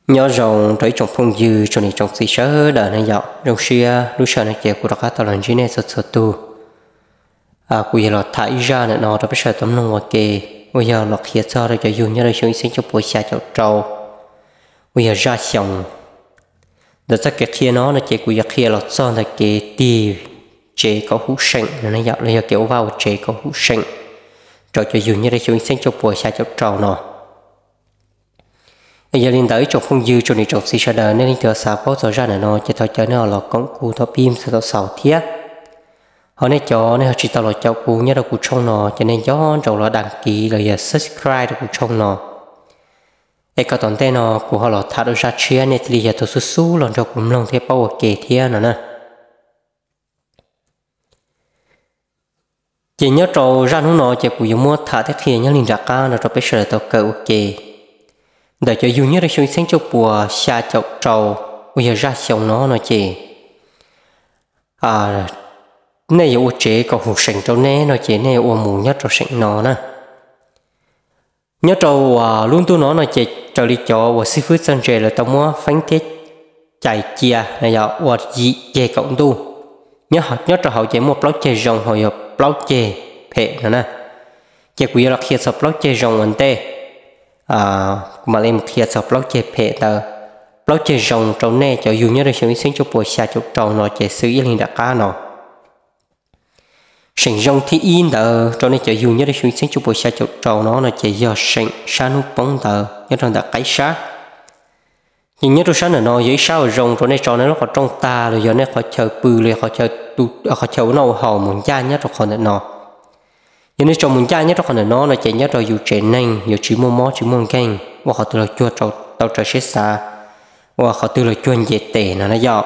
Nyob zoo rau ib tsoom phooj ywg tsoom niam tsoom txiv sawv daws na yom. Zoo siab lub sij hawm no ces kuv rov qab tau los ntsib nej txhua txhua tus. Kuv yuav los tham ib zaj ntawm no rau peb sawv daws tau mloog ua ke, uas yog los qhia txog rau cov yug nyob rau xyoo ib txhiab cuaj puas xya caum rau, uas yog zaj xyoo. Ntawm txoj kev qhia no no ces kuv yuav qhia los txog ntawm kev tig tsev kauv huv seem no yom, los yog kev ua vaj ua tsev kauv huv seem rau cov yug nyob rau xyoo ib txhiab cuaj puas xya caum rau no. Yog li ntawd ib tsoom phooj ywg tsoom niam tsoom txiv sawv daws, nej leej twg xav paub txog zaj ntawm no ces thov caw nej los koom kuv tau pib mus txog thaum xaus thiab. Ho nej cov nej ho tsis tau los caum kuv nyob rau kuv tshooj no ces nej nco ntsoov los đăng ký los yog subscribe rau kuv tshooj no, es kom tom ntej no kuv ho los tham rau zaj tshiab nej thiaj li yog tus xub xub los nrog kuv mloog thiab paub ua ke thiab no na. Ces nyob rau zaj hnub no ces kuv yuav muab tham thiab qhia nyob li nram qab no rau peb sawv daws tau kawm ua ke. Ntawm cov yug nyob rau xyoo ib txhiab cuaj puas xya caum rau, uas yog zaj xyoo no no ces nej yuav ua tsev kauv huv seem rau nej no ces nej yuav ua mus nyob rau seem no na. Nyob rau lub ntuj no no ces raws li cov uas xib fwb txawj ntse lawv tau muab feeb thiab cais cia no yog ua yim ceg kaum ntuj. Nyob rau hauv ces muaj plaub ceg zoo ho yog plaub ceg phem no na. Ces kuv yuav los qhia txog plaub ceg zoo ua ntej, kuv mam li mus qhia txog plaub ceg phem ntawd. Plaub ceg zoo rau nej cov yug nyob rau xyoo ib txhiab cuaj puas xya caum rau no ces xws ib yam li nram qab no. Seem zoo thib ib ntawd rau nej cov yug nyob rau xyoo ib txhiab cuaj puas xya caum rau no no ces yog seem sab hnub poob ntawd nyob rau ntawm qaib sab. Ces nyob rau sab ntawm no yog ib sab uas zoo rau nej tso nej lub qhov rooj tag los yog nej qhov chaw pw los yog qhov chaw ua noj ua haus mus ncaj nyob rau qhov ntawm no. Yog nej tso mus ncaj nyob rau qhov ntawm no no ces nyob rau yus tsev neeg yuav tsis muaj mob tsis muaj nkeeg, ua qhov twg los cuag tau raws siab xav, ua qhov twg los cuag nce tes no na yom.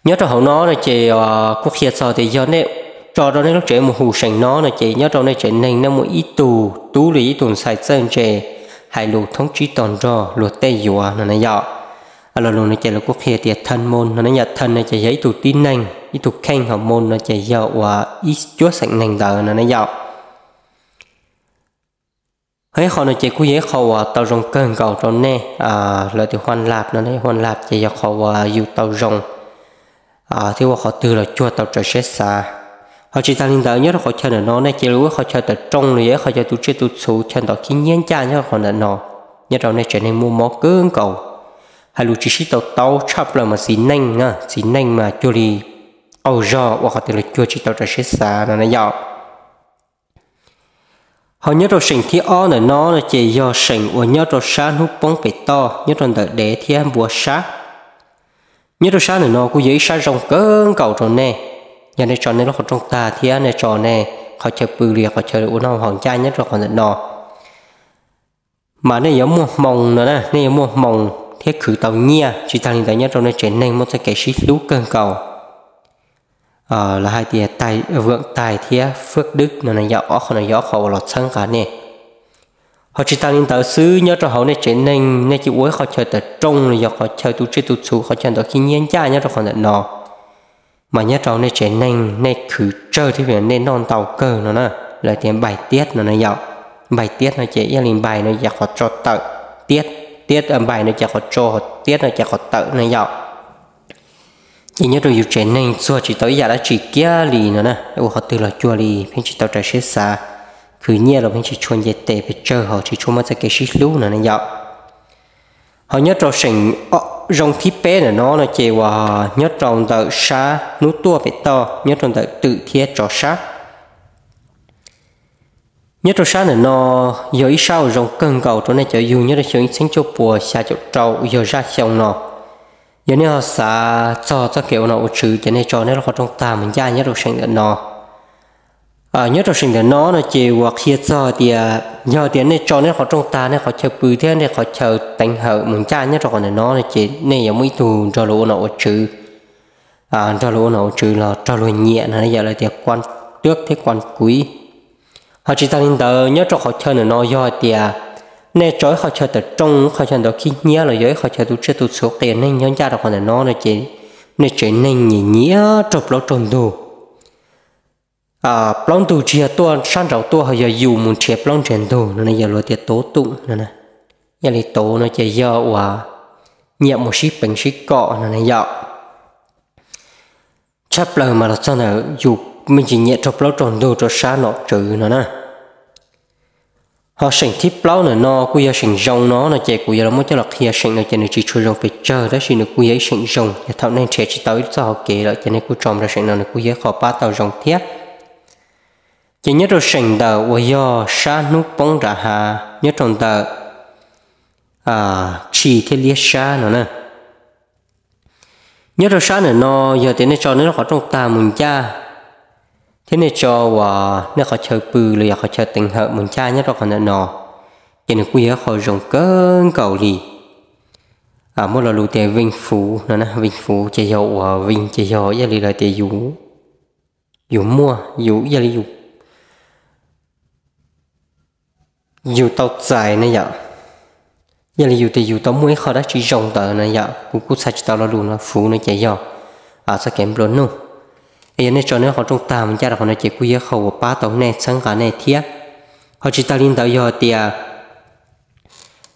Nyob rau hauv no no ces kuj qhia txog tias yog nej tso rau nej lub tsev mus huv seem no no ces nyob rau nej tsev neeg nej muaj ib tug tub los yog ib tug ntxhais txawj ntse hais lus thoob tsib tog nrog luag tej yuav no na yom. Lo lus no ces lawv kuj qhia tias thaj moos no na yom, thaj no ces yog ib tug tib neeg, ib tug kheej, ho moos no ces yog uas ib cuab xeem neeg ntawd no na yom. Ho ib qho no ces kuj yog ib qho uas tau zoo kawg nkaus rau nej, lawv tias huaj laj no, huaj laj ces yog qhov uas yus tau zoo thiab ua qhov twg los cuag tau raws siab xav. Ho tsis tas li ntawd nyob rau qhov chaw ntawm no nej cia li ua ib qhov chaw tawm rooj los yog ib qhov chaw tu tsiaj tu txhu chaw ntov khib nyiab ncaj nyob rau qhov ntawm no, nyob rau nej tsev neeg muaj mob kawg nkaus. Hais lus tsis sib tau taub tshaj plaws mas txiv neej na, txiv neej mas cuag li qaug zog ua qhov twg los cuag tsis tau raws siab xav no na yom. Ho nyob rau seem thib ob ntawm no no ces yog seem uas nyob rau sab hnub poob pem toj nyob rau ntawm dev thiab npua sab. Nyob rau sab ntawm no kuj yog ib sab zoo kawg nkaus rau nej. Yog nej tso nej lub qhov rooj tag thiab nej tso nej qhov chaw pw li qhov chaw ua noj haus ncaj nyob rau qhov ntawm no, mas nej yuav muaj hmoo no na, nej yuav muaj hmoo thiab khwv tau nyiaj. Tsis tas li ntawd nyob rau nej tsev neeg muaj txoj kev sib hlub kawg nkaus. Lawv hais tias tais vwm tais thiab fwj dwb no yog ob qho no yog ob qho uas los txhawb nqa nej. Ho tsis tas li ntawd xwb nyob rau hauv nej tsev neeg nej cia ua ib qhov chaw tawm rooj los yog qhov chaw tu tsiaj tu txhu qhov chaw ntov khib nyiab ncaj nyob rau qhov ntawm no, mas nyob rau nej tsev neeg nej khwv tsawg thiab nej noj ntau kawg no na. Lawv tias npais tiab no na yom. Npais tiab no ces ib yam li npais no ces qhov tso tawm, tiab, tiab npais no ces qhov tso, tiab no ces qhov tawm no yom. Ces nyob rau yus tsev neeg txuag tsis tau ib yam dab tsi kiag li no na, ua qhov twg los cuag li pheej tsis tau raws siab xav, khwv nyiaj los pheej tsis tshua nce tes pes tsawg ho tsis tshua muaj txoj kev sib hlub no na yom. Ho nyob rau seem zoo thib peb ntawm no no ces uas nyob rau ntawm sab hnub tuaj pem toj nyob rau ntawm twm thiab tsov sab. Nyob rau sab ntawm no yog ib sab uas zoo kawg nkaus rau nej cov yug nyob rau xyoo ib txhiab cuaj puas xya caum rau uas yog zaj xyoo no. Yog nej ho xav txog txoj kev ua nom ua tswv ces nej tso nej lub qhov rooj tag mus ncaj nyob rau seem ntawm no. Nyob rau seem ntawm no no ces uas qhia txog tias yog tias nej tso nej qhov rooj tag, nej qhov chaw pw thiab nej qhov chaw teev hawm mus ncaj nyob rau qhov ntawm no no ces nej yuav muaj ib tug nrog luag ua nom ua tswv, nrog luag ua nom ua tswv los raug luag nyiam no yog lawv tias kuan twb thiab kuan kuiv. Ho tsis tas li ntawd nyob rau qhov chaw ntawm no yog hais tias nej tso ib qhov chaw tawm rooj, ib qhov chaw ntov khib nyiab los yog ib qhov chaw tu tsiaj tu txhu qias neeg nyob ncaj rau qhov ntawm no no ces nej tsev neeg nyiam nyiam raug plaub raug ntug. Plaub ntug tsis yog tuaj sab nraud tuaj, ho yog yus mus nrhiav plaub nrhiav ntug no yog luag tias tov tum no. Yog li tus no ces yog uas nyiam mus sib peev sib kom no ne yom. Tshaj plaws mas los txog ntawm yus me ntsis nyiam raug plaub raug ntug rau sab nom tswv no na. Ho seem thib plaub ntawm no kuj yog seem zoo no no ces kuv yuav los muab coj los qhia. Seem no ces nws tsis tshua zoo pes tsawg tab sis nws kuj yog ib seem zoo, yog thaum nej nrhiav tsis tau ib txoj hauv kev lawm ces nej kuj tso rau seem no, nws kuj yog ib qho pab tau zoo thiab. Ces nyob rau seem ntawm uas yog sab hnub poob nram hav nyob rau ntawm Tshis thiab Liab sab no na. Nyob rau sab ntawm no yog tias nej tso nej lub qhov rooj tag mus ncaj thiab nej tso uas nej qhov chaw pw los yog qhov chaw teev hawm mus ncaj nyob rau qhov ntawm no, ces nws kuj yog ib qho zoo kawg nkaus li. Muaj lo lus tias vij fuv no na, vij fuv ces yog uas vij ces yog ib yam li lawv tias yus muaj, yus ib yam li yus tau txais na yom. Ib yam li yus tias yus tau muaj ib qho dab tsi zoo ntawd na yom, kuv kuj txhais tsis tau lo lus no, fuv no ces yog txoj kev nplua nuj. Es yog nej tso nej qhov rooj tag mus ncaj rau qhov no ces kuj yog qhov uas pab tau nej, txhawb nqa nej thiab. Ho tsis tas li ntawd yog tias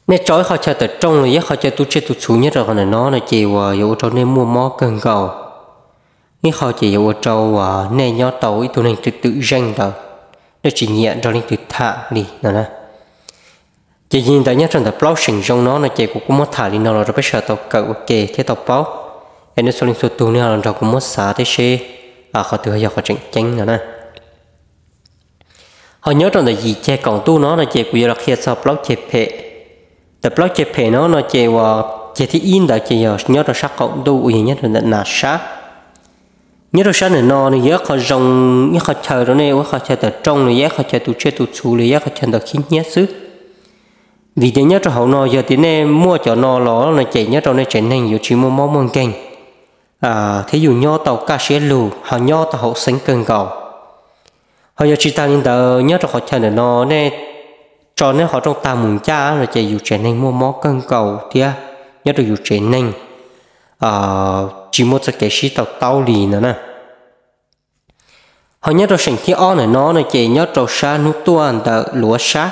nej tso ib qho chaw tawm rooj los yog ib qho chaw tu tsiaj tu txhuv nyob rau qhov ntawm no no ces uas yuav ua rau nej muaj mob kawg nkaus. Ib qho ces yuav ua rau uas nej nyob tau ib tug neeg twm twm zeej ntawd, nej tsis nyiam nrog leej twg tham li no na. Ces yog li ntawd nyob rau ntawm plaub seem zoo no no ces kuv kuj muab tham li no los rau peb sawv daws tau kawm ua ke thiab tau paub. Es nej txhua leej txhua tus nej ho los nrog kuv muab xav thiab seb qhov twg ho yog qhov tseem ceeb no na. Ho nyob rau ntawm yim ceg qaum ntuj no no ces kuv yuav los qhia txog plaub ceg phem. Ntawm plaub ceg phem no no ces uas ceg thib ib ntawd ces yog nyob rau sab qaum ntuj uas yog nyob rau ntawm nas sab. Nyob rau sab ntawm no nws yog ib qho zoo, ib qho chaw rau nej ua ib qho chaw tawm rooj los yog ib qho chaw tu tsiaj tu txhuv los yog ib qho chaw ntawd khib hnyiab xwb. Vim tias nyob rau hauv no yog tias nej muaj cov no los no ces nyob rau nej tsev neeg yuav tsis muaj mob muaj nkeeg thiab yus nyob tau kaj siab lug ho nyob tau haum xeeb kawg nkaus. Ho yog tsis tas li ntawd nyob rau qhov chaw ntawm no nej tso nej qhov rooj tag mus ncaj no ces yus tsev neeg muaj mob kawg nkaus thiab nyob rau yus tsev neeg tsis muaj txoj kev sib tau taub li no na. Ho nyob rau seem thib ob ntawm no no ces nyob rau sab hnub tuaj ntawm luav sab.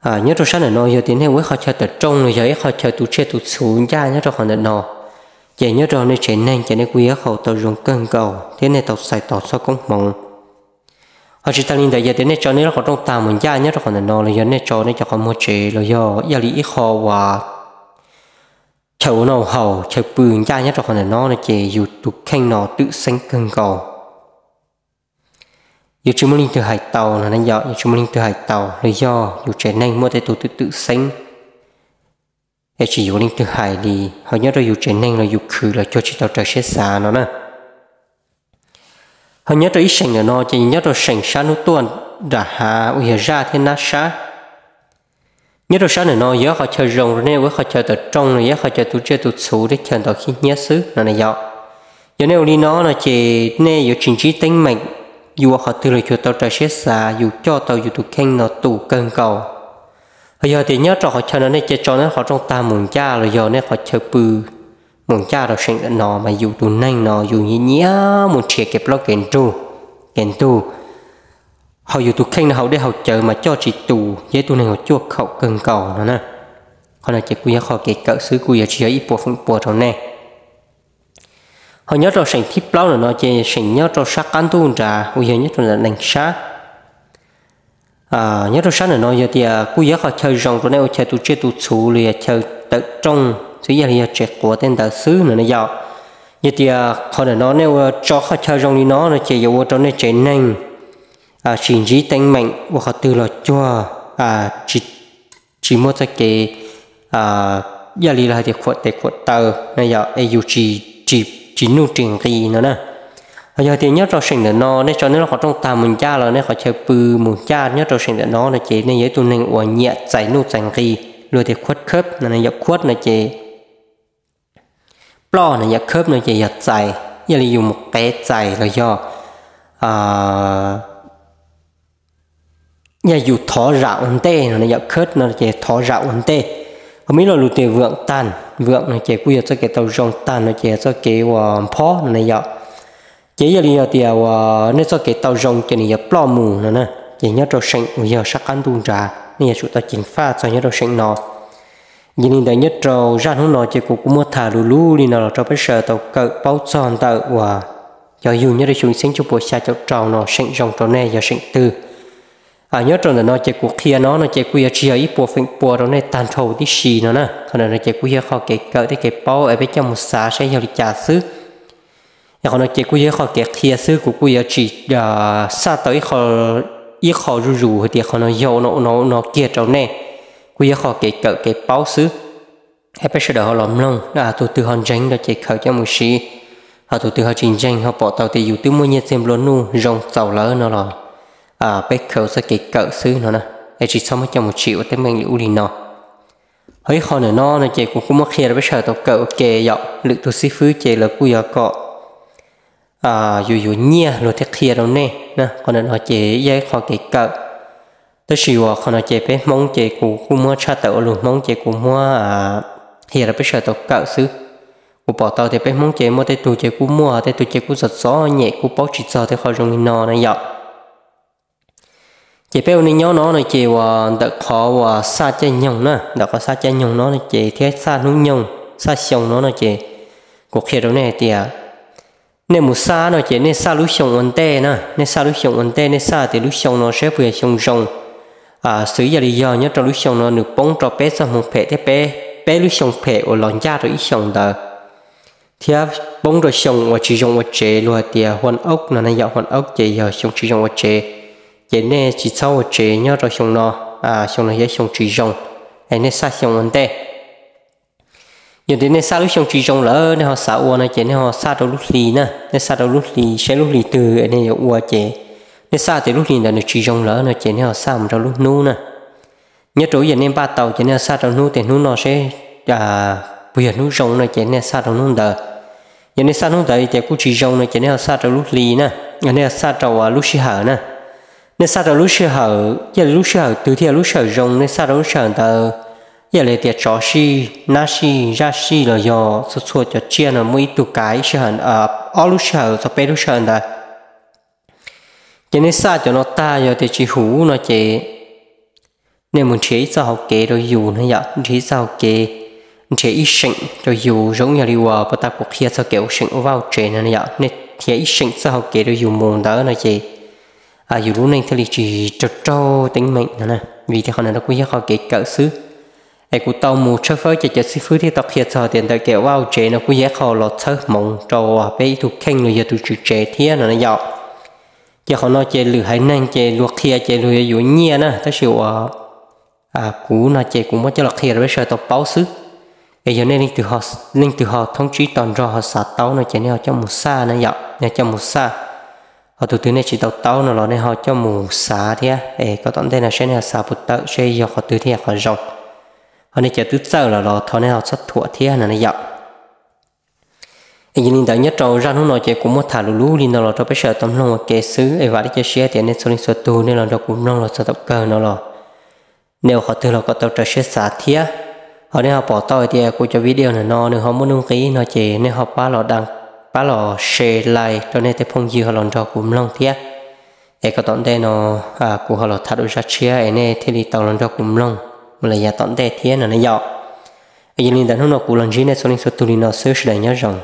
Nyob rau sab ntawm no yog tias nej ua ib qho chaw tawm rooj los yog ib qho chaw tu tsiaj tu txhuv ncaj nyob rau qhov ntawm no, ces nyob rau nej tsev neeg ces nej kuj yog ib qho tau zoo kawg nkaus thiab nej tau txais tos txoj koob hmoov. Ho tsis tas li ntawd yog tias nej tso nej lub qhov rooj tag mus ncaj nyob rau qhov ntawm no los yog nej tso nej cov qhov muag tsev los yog ib yam li ib qho uas chaw ua noj haus chaw pw ncaj nyob rau qhov ntawm no no ces yus tus kheej no twm xeeb kawg nkaus. Yuav tsis muaj leej twg hais tau no na yom, yuav tsis muaj leej twg hais tau los yog yus tsev neeg muaj tej tus twm twm xeeb es tsis yuav leej twg hais li. Ho nyob rau yus tsev neeg los yus khwv los cuag tsis tau raws siab xav no na. Ho nyob rau ib seem ntawm no ces nyob rau seem sab hnub tuaj nram hav uas yog zaj thiab nab sab. Nyob rau sab ntawm no yog ib qho chaw zoo rau nej ua ib qho chaw tawm rooj los yog ib qho chaw tu tsiaj tu txhuv thiab chaw ntawd khib hnyiab xwb no na yom. Yog nej ua li no no ces nej yuav tsis ntsib teeb meem, yus ua qhov twg los cuag tau raws siab xav, yus coj tau yus tus kheej no tus kawg nkaus. Ho yog tias nyob rau qhov chaw no nej cia tso nej qhov rooj tag mus ncaj los yog nej qhov chaw pw mus ncaj rau seem ntawm no mas yus tus neeg no yus nyiam nyiam mus nrhiav kev plaub kev nrug, kev ntug. Ho yus tus kheej no haus dej haus cawv mas coj tsis tus, yog ib tug neeg uas cuaj khaum kawg nkaus no na. Qhov no ces kuj yog qhov kev kawm xwb, kuj yuav tsis yog ib puas feem pua rau nej. Ho nyob rau seem thib plaub ntawm no ces seem nyob rau sab qab ntuj nrad uas yog nyob rau ntawm nees sab. Nyob rau sab ntawm no yog tias kuj yog qhov chaw zoo rau nej ua chaw tu tsiaj tu txhuv los yog chaw tawm rooj xwb, yog li yog tsev quav tej ntawd xwb no na yom. Yog tias qhov ntawm no nej ua tso qhov chaw zoo li no no ces yuav ua rau nej tsev neeg tsis ntsib teeb meem, ua qhov twg los cuag tsis muaj txoj kev, yog li lawv hais tias khuam tes khuam taw na yom, es yus tsis nuj ris nqi no na. Ho yog tias nyob rau seem ntawm no nej tso nej lub qhov rooj tag mus ncaj los nej qhov chaw pw mus ncaj nyob rau seem ntawm no no ces nej yog ib tug neeg uas nyiam txais nuj txais nqi, luag tias khuab khawb no na yom, khuab no ces ploj no yom, khawb no ces yog txais, yog li yus mus qev txais los yog yog yus thov zam ua ntej no na yom, khawb no ces thov zam ua ntej. Ho muaj ib lo lus tias vwm tag, vwm no ces kuj yog txoj kev tau zoo, tag no ces yog txoj kev uas nphob no na yom. Ces yog li yog tias uas nej txoj kev tau zoo ces nws yuav ploj mus no na. Ces nyob rau seem uas yog sab qab ntuj nrad nej yuav tsum tau ceev faj txog nyob rau seem no. Yog li ntawd nyob rau zaj hnub no ces kuv kuj muab tham luv luv li no los rau peb sawv daws tau kawm paub txog ntawm uas cov yug nyob rau xyoo ib txhiab cuaj puas xya caum rau no seem zoo rau nej yog seem twg. Nyob rau ntawm no ces kuv qhia no no ces kuj yuav tsis yog ib puas feem pua rau nej tag nrho tib si no na. Qhov ntawm no ces kuj yog qhov kev kawm thiab kev paub es peb coj mus xav saib yog li cas xwb. Es qhov no ces kuj yog ib qho kev qhia xwb, kuv kuj yuav tsis xaj tau ib qho zuj zus hais tias qhov no yog ua no ua no ua no kiag rau nej. Kuj yog qho kev kawm kev paub xwb. Es peb sawv daws ho los mloog, tus twg ho ntseeg no ces khaws coj mus siv, ho tus twg ho tsis ntseeg ho pom tau tias yus twb muaj nyiaj txiag nplua nuj zoo txaus lawm no los peb khaws txoj kev kawm xwb no na. Es tsis txhob muab coj mus tsim ua teeb meem li ub li no. Ho ib qho ntawm no no ces kuv kuj muab qhia rau peb sawv daws tau kawm ua ke yom. Lwm tus xib fwb ces lawv kuj yuav kom yus yuav nyiaj luag thiaj qhia rau nej na. Qhov ntawm no ces yog ib qho kev kawm, tab sis uas qhov no ces peb Hmoob ces kuv kuj muab tshaj tawm ua lus Hmoob ces kuv muab qhia rau peb sawv daws tau kawm xwb. Kuv pom tau tias peb Hmoob ces muaj tej tug ces kuj muaj, tej tug ces kuj txom txom nyem kuj paub tsis txog tej qhov zoo li no na yom. Ces peb ua neej nyob no no ces uas ntawm qhov uas xaj caij nyoog na, ntawm qhov xaj caij nyoog no no ces thiab xaj hnub nyoog, xaj xyoo no no ces kuv qhia rau nej hais tias nej mus xaj no ces nej xaj lub xyoo ua ntej na, nej xaj lub xyoo ua ntej, nej xaj tias lub xyoo no saib puas yog xyoo zoo. Xws yog li yog nyob rau lub xyoo no nws poob rau peb txoj hmoo phem thiab peb, peb lub xyoo phem uas los ncaj rau ib xyoos ntawd, thiab poob rau xyoo uas tsis zoo ua tsev, luag hais tias huan ok no na yom, huan ok ces yog xyoo tsis zoo ua tsev. Ces nej tsis txhob ua tsev nyob rau xyoo no, xyoo no yog xyoo tsis zoo, es nej xaj xyoo ua ntej. Yog tias nej xaj lub xyoo tsis zoo lawm nej ho xav ua no ces nej ho xaj rau lub hli na, nej xaj rau lub hli, saib lub hli twg nej yuav ua ces nej xaj tias lub hli ntawd nws tsis zoo lawm no ces nej ho xaj mus rau lub hnub na. Nyob rau ib yam nej npaj tau ces nej ho xaj rau hnub tias hnub no seb puas yog hnub zoo no ces nej xaj rau hnub ntawd. Yog nej xaj hnub ntawd tias kuj tsis zoo no ces nej ho xaj rau lub hli na, nej ho xaj rau lub sij hawm na. Nej xaj rau lub sij hawm, cia li lub sij hawm twg thiaj lub sij hawm zoo nej xaj rau lub sij hawm ntawd. Ib yam li tias tsov sij, nab sij, zaj sij los yog txhua txhua cov tsiaj no muaj ib tug kav ib sij hawm, ob lub sij hawm txog peb lub sij hawm ntawd. Ces nej xaj cov no tag yog tias tsis hum no ces nej mus nrhiav ib txoj hauv kev rau yus no yom, nrhiav ib txoj hauv kev, nrhiav ib seem rau yus zoo yog li uas puag ta kuv qhia txog kev ua seem ua vaj ua tsev no yom. Nej nrhiav ib seem txoj hauv kev rau yus mus ntawd no ces yus lub neej thiaj li tsis raug raug teeb meem no na. Vim tias qhov ntawd no kuj yog qhov kev kawm xwb. Es kuv tau mus tshawb fawb ces cov xib fwb thiaj tau qhia txog tias ntawm kev ua vaj ua tsev no kuj yog ib qho los txhawb hmoov rau peb ib tug kheej los yog tus tswv tsev thiab no na yom. Ces qhov no ces lwm haiv neeg ces luag qhia ces luag yuav yuav nyiaj na, tab sis uas kuv no ces kuv muab coj los qhia rau peb sawv daws tau paub xwb. Es yog nej leej twg ho thoob tsib to nrog ho xav tau no ces nej ho coj mus xaj na yom, nej coj mus xaj. Ho tus twg nej tsis tau tau no los nej ho coj mus xav thiab es kom tom ntej no seb nej ho xav puas tawm seb yog qhov twg thiaj yog qhov zoo. Ho nej cov twb txawj lawm los thov nej ho txhob thuam thiab no na yom. Es yog li ntawd nyob rau zaj hnub no ces kuv muab tham luv luv li no los rau peb sawv daws tau mloog ua ke xwb. Es vam thiab cia siab tias nej txhua leej txhua tug nej los nrog kuv mloog los txog thaum kawg no los nej ua qhov twg los kom tau raws siab xav thiab. Ho nej ho pom tau hais tias kuv cov video ntawm no nws ho muaj nuj nqis no ces nej ho pab los share, like rau nej tej phooj ywg ho los nrog kuv mloog thiab. Es kom tom ntej no kuv ho los tham dua zaj tshiab es nej thiaj li tau los nrog kuv mloog mus lawm yav tom ntej thiab no na yom. Es yog li ntawd hnub no kuv los ntsib nej txhua leej txhua tug li no xwb, sawv daws nyob zoo.